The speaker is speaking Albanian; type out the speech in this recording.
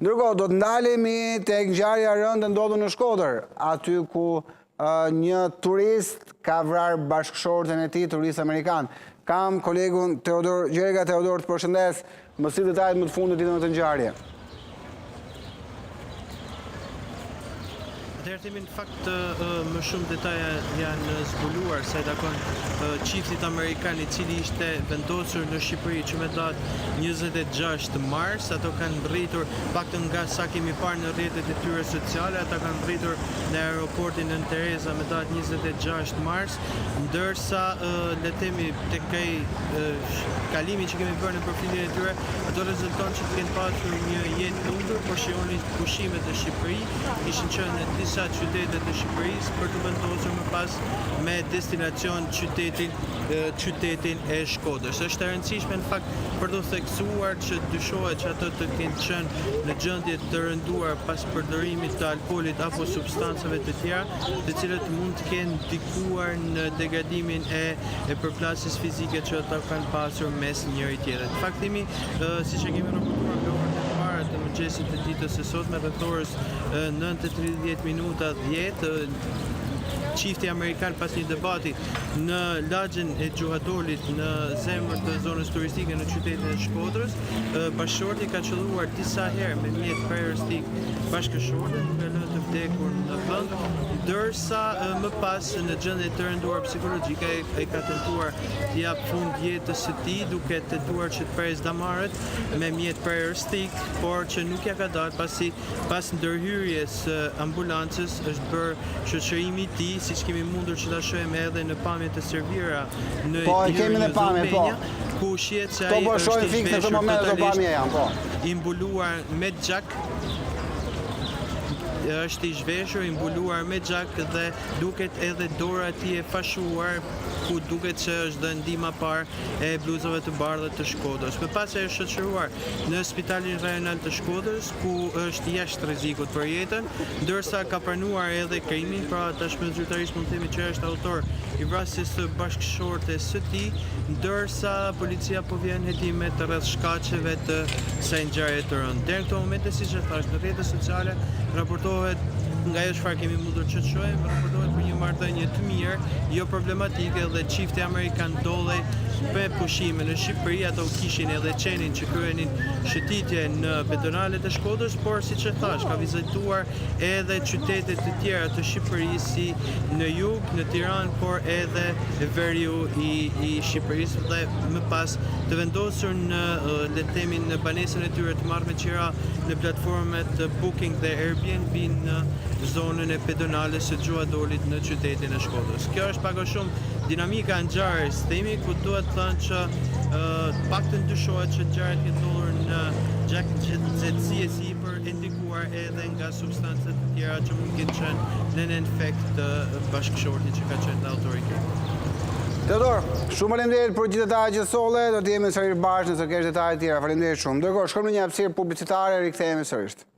Ndërkohë, do të ndalemi tek ngjarja e rëndë e ndodhur në Shkodër, aty ku një turist ka vrarë bashkëshorten e tij, turist amerikan. Kam kolegun Teodor Gjerga, Teodor të përshëndes, më sill detajet më të fundit lidhur me këtë ngjarje. Atëherë themi në fakt më shumë detaje janë zbuluar sa i takon çiftit amerikan i cili ishte vendosur në Shqipëri që me datë 26 mars, ato kanë mbërritur paktën nga sa kemi parë në rrjetet e tyre sociale, ata kanë mbërritur në aeroportin Nënë Tereza me datë 26 mars, ndërsa le të themi tek ai kalimi që kemi bërë në profilin e tyre, ato rezulton që të kenë pasur një jetë të lumtur, por shijonin pushimet në Shqipëri, kishin qenë në disa qytete të Shqipërisë për t'u vendosur më pas me destinacion qytetin qytetin e Shkodrës. Është e rëndësishme në fakt për të theksuar që dyshohet që ato të kenë qenë në gjendje të rënduar pas përdorimit të alkoolit apo substancave të tjera, të cilët mund të kenë ndikuar në degradimin e e përplasjes fizike që ata kanë pasur mes njëri tjetrit. Në fakt themi, siç e kemi raportuar nga orët e para të mëngjesit të ditës së sotme rreth orës 9:30 minuta 10, çifti amerikan pas një debati në lagjen e Gjuhadolit në zemër të zonës turistike në qytetin e Shkodrës, bashkëshorti ka qëlluar disa herë me mjet prerës thikë bashkëshorten duke e lënë të vdekur në vend, ndërsa më pas në gjendje të rënduar psikologjike ai ka tentuar t'i japë fund jetës së tij duke tentuar që të presë damarët me mjet prerës thikë, por që nuk ia ka dalë pasi pas ndërhyrjes së ambulancës është bërë shoqërimi i tij, siç kemi mundur që ta shohim edhe në pamjet e servira në Po, e kemi në pamje, po. ku shihet se ai po është i zhveshur totalisht, po. i mbuluar me gjak, është i zhveshur, i mbuluar me gjak dhe duket edhe dora e tij e fashuar, ku duket se është dhënë ndihma e parë e bluzave të bardha të Shkodrës. Më pas ai është shoqëruar në spitalin rajonal të Shkodrës, ku është jashtë rrezikut për jetën, ndërsa ka pranuar edhe krimin, pra tashmë zyrtarisht mund të themi që është autor i vrasjes së bashkëshortes së tij, ndërsa policia po vijon hetimet rreth shkaqeve të kësaj ngjarje të rëndë. Deri në këto momente, siç e thashë, në rrjetet sociale raportohet nga ajo çfarë kemi mundur që të shohim, raportohet për një marrëdhënie të mirë, jo problematike dhe çifti amerikan ndodhej me pushime në Shqipëri, ato kishin edhe qenin që kryenin shëtitje në pedonalet e Shkodrës, por siç e thashë, ka vizituar edhe qytete të tjera të Shqipërisë si në jug, në Tiranë, por edhe veriu i, i Shqipërisë dhe më pas të vendosur në le të themi në banesën e tyre të marrë me qira në platformat Booking dhe Airbnb në zonën e pedonales së Gjuhadolit në qytetin e Shkodrës. Kjo është pak a shumë dinamika e ngjarjes, themi, ku duhet thënë që të paktën dyshohet që ngjarja të ketë ndodhur në gjaknxehtësi e sipër e ndikuar edhe nga substanca të tjera që mund të kenë qenë nën efekt të bashkëshortit që ka qenë dhe autori i krimit. Teodor, shumë faleminderit për gjithë detajet që solle, do të jemi sërish bashkë nëse kesh detaje të tjera. Faleminderit shumë. Ndërkohë, shkojmë në një hapësirë publicitare, rikthehemi sërish.